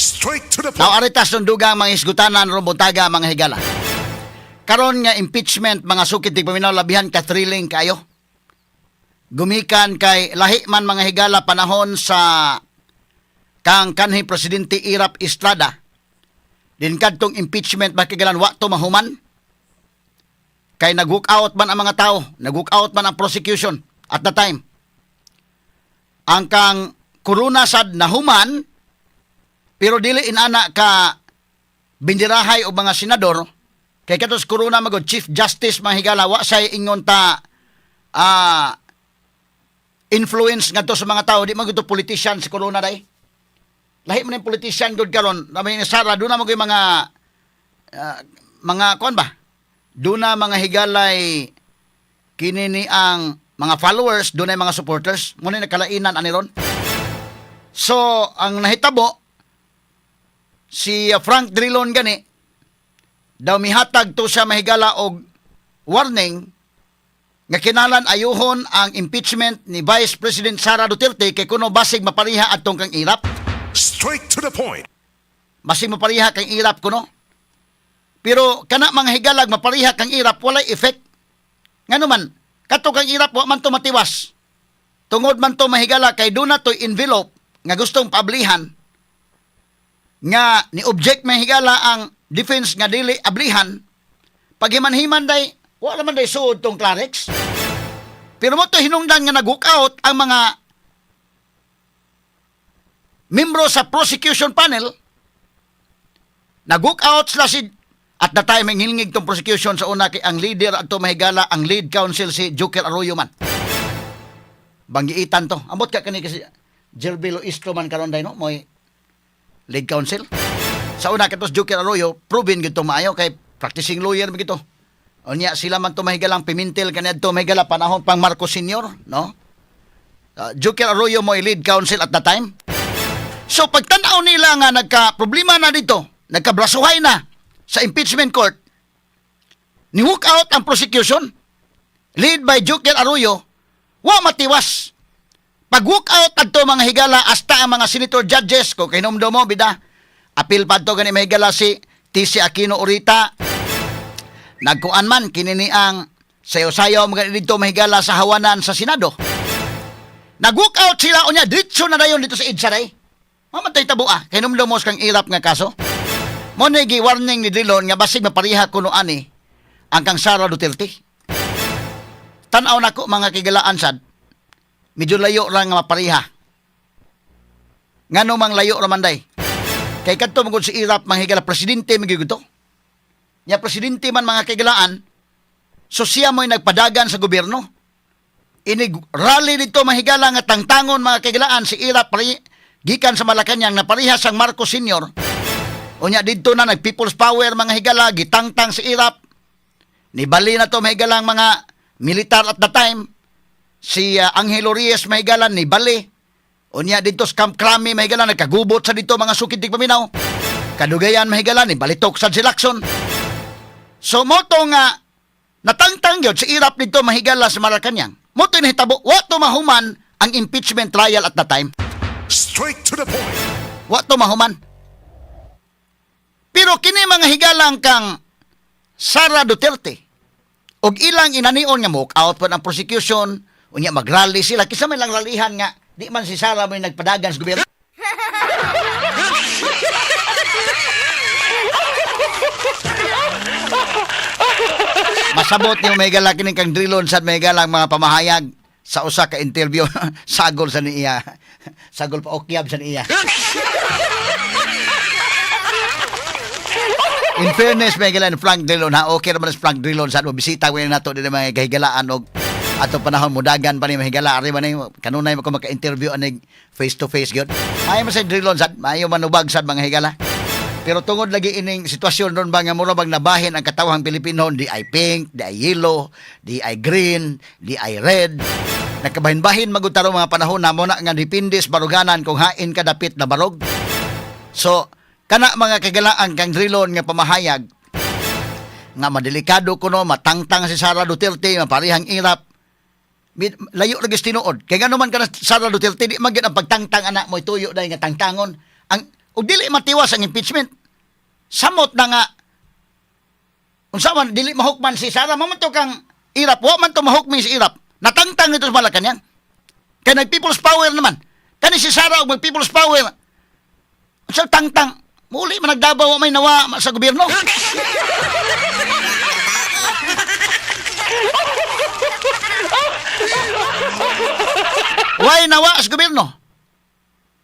Straight to the point. Now, ari ta sa dugang mga hisgutanan ron buntaga, mga higala. Karon nga impeachment, mga sukit tigpaminaw, labihan ka thrilling kayo. Gumikan kay lahi man, mga higala, panahon sa kang kanhi Presidente Erap Estrada. Din kadtong impeachment, mga higalan, wa to mahuman. Kay nag-walk out man ang mga tao, nag-walk out man ang prosecution at the time. Ang kang Corona sad nahuman, pero dili inana ka bindirahay o mga senador kay katos Corona magod Chief Justice, mga higala, wa say ingon ta influence ngadto sa mga tao. Di man gud to politician si Corona day. Lahi man yung politician gud karon. Labi ni Sara, doon na mo mga mga kuan ba, doon na, mga higalay, kini ni ang mga followers, doon na mga supporters mo na nakalainan ani ron. So ang nahitabo, si Frank Drilon gani daw mihatag to siya, mahigala, og warning nga kinalan ayuhon ang impeachment ni Vice President Sara Duterte kay kuno basig mapariha adtong kang Erap. Straight to the point. Basig mapariha kang Erap kuno. Pero kana, mga higalag, mapariha kang Erap, walay effect. Ngano man kato kang Erap, wa man to matiwas. Tungod man to, mahigala, kay duna to'y envelope nga gustong paablihan nga ni object, mahigala, ang defense nga dili ablihan. Paghiman-himan day, wala man day suod tong Klarex. Pero mo to hinungdan nga nag-walk out ang mga membro sa prosecution panel. Nag-walk out sila si at the time ang hingig tong prosecution sa una kay ang leader adto, mahigala, ang lead counsel si Joker Arroyo man. Banggiitan to. Ambot ka kani kasi Jelby Luistro man karon day, no, mo'y lead counsel. Sa una katos Joker Arroyo, proven gid to maayo kay practicing lawyer man gito. Unya sila man to, mahigalang Pimentel kaniadto, mahigala, panahon pang Marcos Senior, no? Joker Arroyo mo'y lead counsel at the time. So pagtanaw nila nga nagka problema na dito, nagkabrasuhay na sa impeachment court, ni walk out ang prosecution lead by Joker Arroyo, wa matiwas. Pag walk out adto, mga higala, hasta ang mga senator judges ko kahinumdom mo bida. Apil pa to gani, mahigala, si TC Aquino Orita. Nagkuan man kini ni ang sayo-sayo mga dito, mahigala, sa hawanan sa Senado. Nag-walk out sila, unya diretso na dayon dito sa EDSA day. Mamatay tabo ah. Kay mo kang Erap nga kaso. Mo na warning ni Drilon nga basig mapariha kuno ani ang kang Sara Duterte. Tan-aw nako, mga kigalaan sad. Medyo layo ra nga mapariha. Ngano mang layo ra man day? Kay kadto man gud si Erap, mga higala, presidente man gyud to. Nya presidente man, mga kigalaan, so siya mo'y nagpadagan sa gobyerno. Inig rally dito, mahigala, nga tangtangon, mga kigalaan, si Erap pari, gikan sa Malacañang napariha sang Marcos Senior. Unya didto na nag People's Power, mga higala, gitangtang si Erap. Nibali na to, mahigalang mga militar at the time. Si Angelo Reyes, mahigala, nibali. Unya dito sa Camp Crame, mahigala, nagkagubot sa dito, mga sukid paminaw. Kadugayan, mahigala, nibalitok sad si Lacson. So mo to nga natangtang yun si Erap dito, mahigala, sa Malacañang. Mo to nahitabo, wa to mahuman ang impeachment trial at the time. Straight to the point. Wa to mahuman. Pero kini, mga higalang, kang Sara Duterte og ilang inanion nga walk out po ng prosecution, unya magrally sila, kisa may lang rallyhan nga di man si Sara mo nagpadagan sa gobyerno. Masabot niyo, may gala, kining kang Drilon sa may galang mga pamahayag sa usa ka interview, sagol sa niya. Sagol pa okyab sa niya. In fairness, may galan Frank Drilon ha, okay naman si Frank Drilon sa mo bisita ko nato din mga kahigalaan og ato panahon mudagan pa ni, mahigala, ari man ni kanunay mo ko maka-interview anig face to face gyud. Maayo man sa Drilon sad, maayo manubag sad, mga higala. Pero tungod lagi ining sitwasyon ron ba nga mura bang nabahin ang katawhang Pilipino, di ay pink, di ay yellow, di ay green, di ay red. Nagkabahin-bahin magud tarong mga panahon na mo na nga depende sa baruganan kung hain ka dapit na barog. So, kana, mga kagalaan, kang Drilon nga pamahayag nga madelikado kuno matangtang si Sara Duterte, maparihang Erap. Layo lagi sa tinuod. Kay ngano man kana Sara Duterte, di man gyud ang pagtangtang anak mo ituyo dahil nga tangtangon. Ang Ug dili matiwas ang impeachment. Samot na nga unsa man, dili mahukman si Sara, mao man to kang Erap, wa man to mahukman si Erap. Natangtang nito sa Malacanang. Kay nag people's power naman. Kani si Sara og mag people's power. Unsa tangtang? Muli man nagdabaw, wa may nawa sa gobyerno. Why nawa sa gobyerno?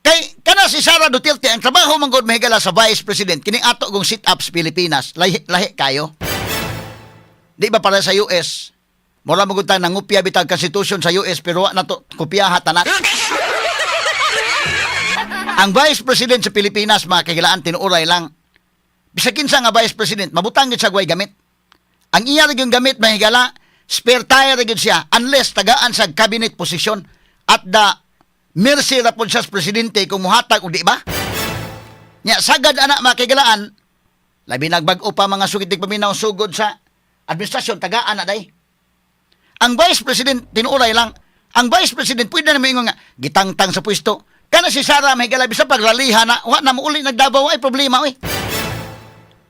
Kay kana si Sara Duterte, ang trabaho man gud, mahigala, sa vice president, kining ato gong sit up sa Pilipinas, lahi, lahi kayo. Di ba para sa US? Mura mo gud ta nangupya bitag constitution sa US, pero wa na to kopyaha tanan. Ang vice president sa Pilipinas, mga kahigalaan, tinuuray lang. Bisag kinsa nga vice president, mabutang gyud sa way gamit. Ang iya ra gyud gamit, mahigala, spare tire ra gyud siya unless tagaan sa cabinet position, at the mercy ra pod siya sa presidente kung muhatag o di ba? Nya sagad ana, mga kahigalaan, labi nagbag-o pa mga sugid paminaw, sugod sa administrasyon, tagaan na day. Ang vice president, tinuuray lang, ang vice president pwede na moingon nga gitangtang sa pwesto. Kana si Sara, mahigala, bisan pagraliha na, wa na mouli nagdabaw, ay problema oy.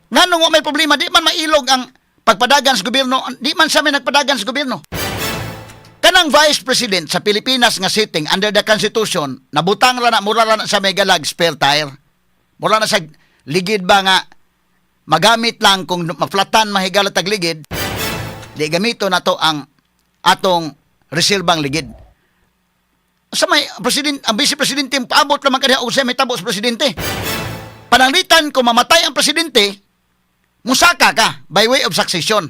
Nganong wa may problema? Di man mailog ang pagpadagan sa gobyerno, di man sa may nagpadagan sa gobyerno. Kanang vice president sa Pilipinas nga sitting under the constitution, nabutang ra na, mura ra na sa megalag spare tire. Mura na sa ligid ba nga magamit lang kung maflatan, mahigala, tagligid, di gamito na to ang atong reserbang ligid. Sa may president, ang vice presidente paabot lamang kaniya og sa may tabo sa presidente. Pananglitan kung mamatay ang presidente, musaka ka by way of succession.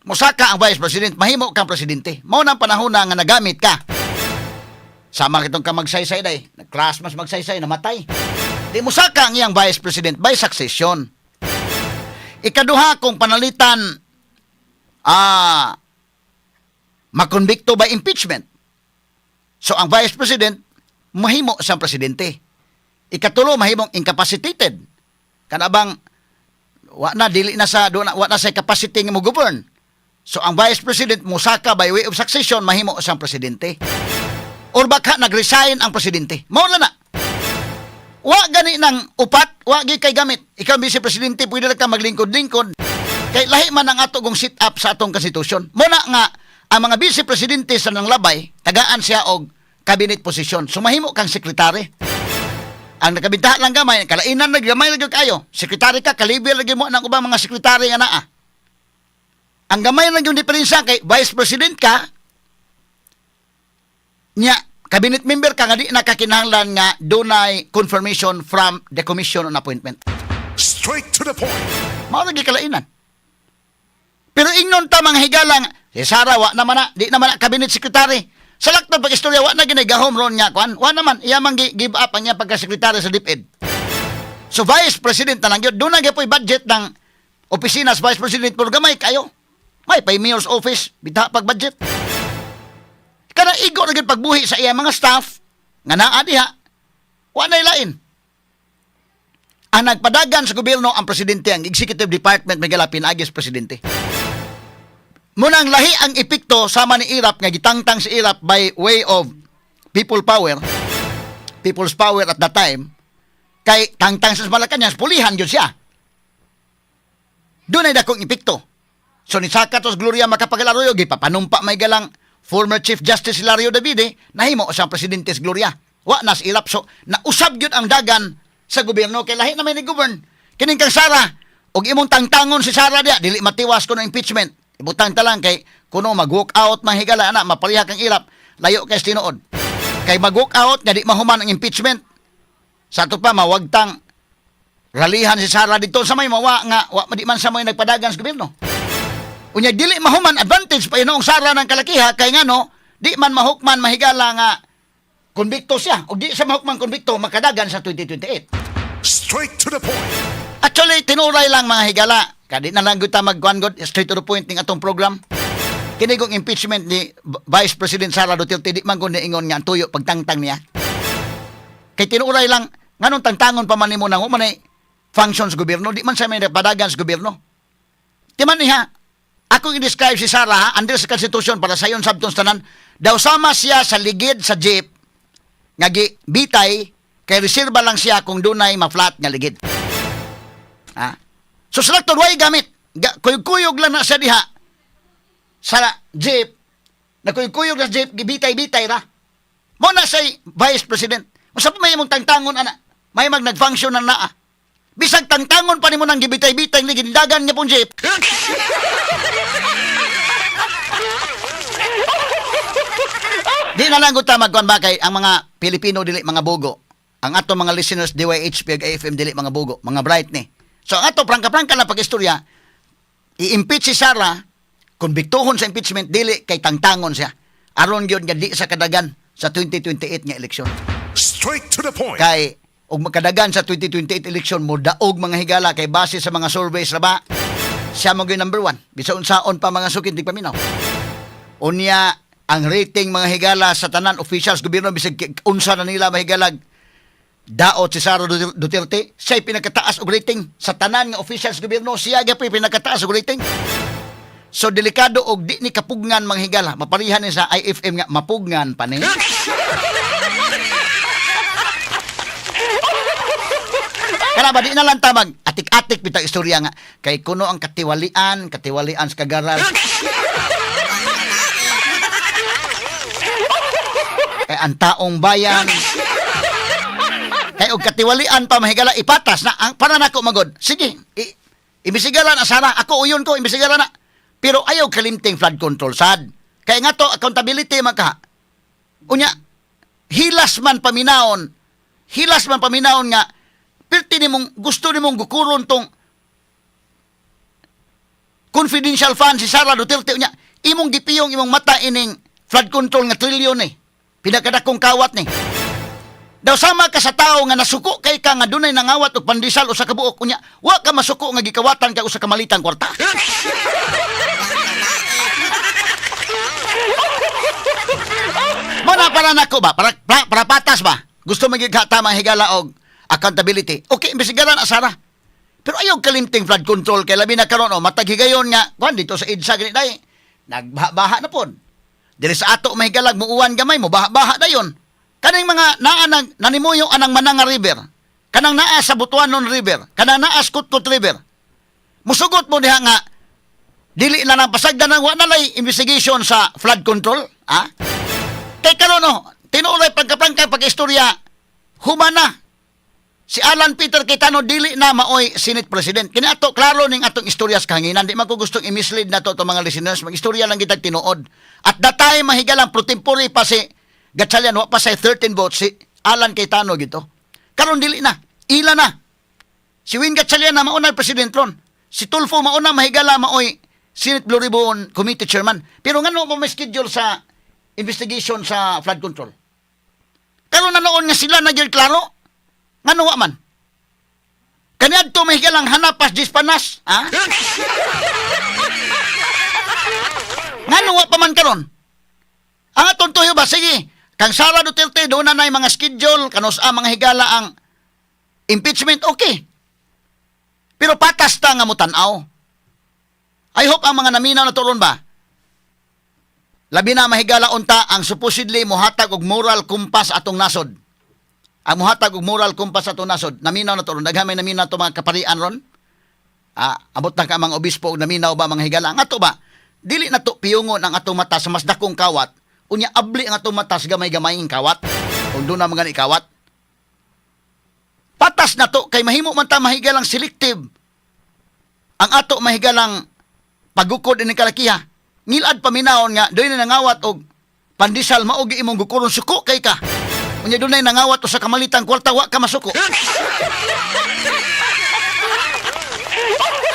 Musaka ang vice president, mahimo kang presidente. Mao na ang panahon na nga nagamit ka. Sama kitong ka Magsaysay day, nag-class mas Magsaysay, namatay. Di musaka ang iyang vice president by succession. Ikaduha, kung panalitan makonbikto by impeachment. So ang vice president mahimo siyang presidente. Ikatulo, mahimong incapacitated. Kana bang wa na dili na sa do na, wa na sa capacity nga mo govern. So ang vice president musaka by way of succession, mahimo siyang presidente. Or baka nag-resign ang presidente. Mao na na. Wa gani ng upat, wa gi kay gamit. Ikaw vice presidente, pwede ra ka maglingkod-lingkod. Kay lahi man ang ato gong sit up sa atong konstitusyon. Muna nga ang mga vice presidente sa nang labay, tagaan siya og cabinet position. So mahimo kang sekretary. Ang nakabintahan lang gamay, kalainan na gamay lagi kayo. Sekretary ka, kalibil lagi mo ng ubang mga sekretary nga naa. Ang gamay lang yung diferensya kay vice president ka, nya cabinet member ka nga di nakakinahanglan nga dunay confirmation from the Commission on Appointment. Straight to the point. Mao lagi kalainan. Pero ingnon ta, mga higalang, si Sara wa naman na, di naman na cabinet secretary. Sa laktod pag istorya, wa na ginagahom ron nga kuan, wa naman iya man give up ang iya pagka-sekretary sa DepEd. So vice president na lang yun. Doon na gyud budget ng opisina sa vice president, pero gamay kayo. May pay mayor's office, bita pag budget. Kana igo na gyud pagbuhi sa iya mga staff nga naa diha. Wa na lain. Ang nagpadagan sa gobyerno ang presidente, ang executive department may pinaagi sa presidente. Munang lahi ang epekto sama ni Erap nga gitangtang si Erap by way of people power, people's power at that time, kay tangtang sa Malacanang, pulihan yun siya. Doon ay dakong epekto. So ni Saka tos Gloria Macapagal Arroyo, gipapanumpa may galang former Chief Justice Hilario Davide, nahimo siyang presidente si Gloria. Wa nas Erap. So nausab gyud ang dagan sa gobyerno kay lahi na may ni govern. Kining kang Sara, og imong tangtangon si Sara diya, dili matiwas kuno impeachment. Ibutang ta lang kay kuno mag-walk out, mahigala ana, mapariha kang Erap, layo kay sa tinuod. Kay mag-walk out nga di mahuman ang impeachment. Sa ato pa mawagtang ralihan si Sara dito sa may mawa nga wa di man sa may nagpadagan sa gobyerno. Unya dili mahuman, advantage pa inoong Sara ng kalakiha kay ngano di man mahukman, mahigala, nga konbikto siya. Og di siya mahukman konbikto, makadagan sa 2028. Straight to the point. Actually, tinuray lang, mga higala. Kadi na lang gyud ta magkuan god, straight to the point ning atong program. Kini kong impeachment ni Vice President Sara Duterte, di man ko niingon nga ang tuyo pagtangtang niya. Kay tinuray lang, nganong tangtangon pa man nimo nang man ay function sa gobyerno, di man sa may nagpadagan sa gobyerno. Di man niya, ako i-describe si Sara ha, under sa konstitusyon para sa iyon sabton tanan, daw sama siya sa ligid sa jeep nga gi bitay. Kay reserba lang siya kung dunay ma-flat nga ligid. Ha? So sa laktod, way gamit. Kuyog-kuyog lang na siya diha sa jeep. Nakuyog-kuyog na sa jeep, gibitay-bitay ra. Mo na siya'y vice president. Unsa pa may imong tangtangon ana? May mag nag-function na naa. Bisag tangtangon pa nimo nang gibitay-bitay ni gindagan niya pong jeep. Di na lang gud ta magkuan ba kay ang mga Pilipino dili mga bogo. Ang ato mga listeners DYHP ug AFM dili mga bogo, mga bright ni. So ang ato prangka-prangka lang pag-istorya, i-impeach si Sara, konbiktuhon sa impeachment dili kay tangtangon siya. Aron gyud nga di sa kadagan sa 2028 nga eleksyon. Straight to the point. Kay og makadagan sa 2028 election mo daog, mga higala, kay base sa mga surveys ra ba siya mo gyud number one. Bisan unsaon pa, mga sukid di paminaw. Unya ang rating, mga higala, sa tanan officials gobyerno, bisag unsa na nila mahigalag daot si Sara Duterte, siya pinakataas og rating sa tanan nga officials gobyerno, siya gyud pinakataas og rating. So delikado og di ni kapugnan, mga higala, maparihan ni sa IFM nga mapugnan pa ni. Kana ba di na lang tamag atik-atik bitag istorya nga kay kuno ang katiwalian, katiwalian sa kagaral. Kay ang taong bayan. Kay og katiwalian pa, mahigala, ipatas na ang para nako magod. Sige, imbisigalan na sana ako, uyon ko imbisigalan na. Pero ayaw kalimting flood control sad. Kay nga to accountability man ka. Unya hilas man paminaon, hilas man paminaon nga pirti nimong gusto nimong gukuron tong confidential fund si Sara Duterte, unya imong gipiyong imong mata ining flood control nga trilyon eh. Pinakadakong kawat ni. Daw sama ka sa tao nga nasuko kay ka nga dunay nangawat og pandesal usa ka buok, unya wa ka masuko nga gikawatan ka usa ka malitang kwarta. Mo na para nako ba? Para patas ba? Gusto magigata mga higala og accountability. Okay, imbestigaran na Sara. Pero ayaw kalimting flood control kay labi na karon oh, matag higayon nga kuan dito sa EDSA gani day. Nagbaha-baha na pon. Diri sa ato mahigalag muuwan gamay mo baha-baha dayon. Kaning mga naa nang nanimuyo anang Mananga River, kanang naa sa Butuanon River, kanang naa sa Kutkut River. Musugot mo diha nga dili na nang pasagdan ng wa na lay investigation sa flood control, ha? Kay karon oh, tinuoray pagkaprangka pag-istorya, humana si Alan Peter Cayetano dili na maoy Senate President. Kini ato klaro ning atong istorya sa kahanginan. Di man ko gustong i-mislead na to mga listeners. Mag-istorya lang kitag tinuod. At that time mahigalang pro tempore pa si Gatchalian, wa pa sa 13 votes si Alan Cayetano gito. Karon dili na. Ila na. Si Win Gatchalian na mauna president ron. Si Tulfo mauna mahigala maoy Senate Blue Ribbon Committee Chairman. Pero ngano mo may schedule sa investigation sa flood control? Karon na noon nga sila na gyud klaro. Ngano wa man? Kaniadto mahigalang hanapas dispanas, ha? Ngano wa pa man karon? Ang atong tuyo ba, sige, kang Sara Duterte, doon na mga schedule, kanus ang mga higala ang impeachment, okay. Pero patas ta nga mo-tan-aw. I hope ang mga naminaw na turon ba, labi na mahigala unta ang supposedly mohatag og moral compass atong nasod. Ang mohatag og moral compass atong nasod, naminaw na turon, daghan may naminaw to mga kaparian ron. Ah, abot na ka mga obispo og naminaw ba, mga higala. Ang ato ba, dili na to piyungon ang atong mata sa mas dakong kawat, unya abli ang atong mata sa gamay-gamayng kawat. Kung doon na mga ikawat. Patas na to kay mahimo man ta mahigalang selective ang ato mahigalang pagukod ini kalakiha. Ngilad paminawon nga doon na nangawat og pandesal mao gi imong gukuron, suko kay ka. Unya dunay nangawat usa ka malitang kwarta, wa ka masuko.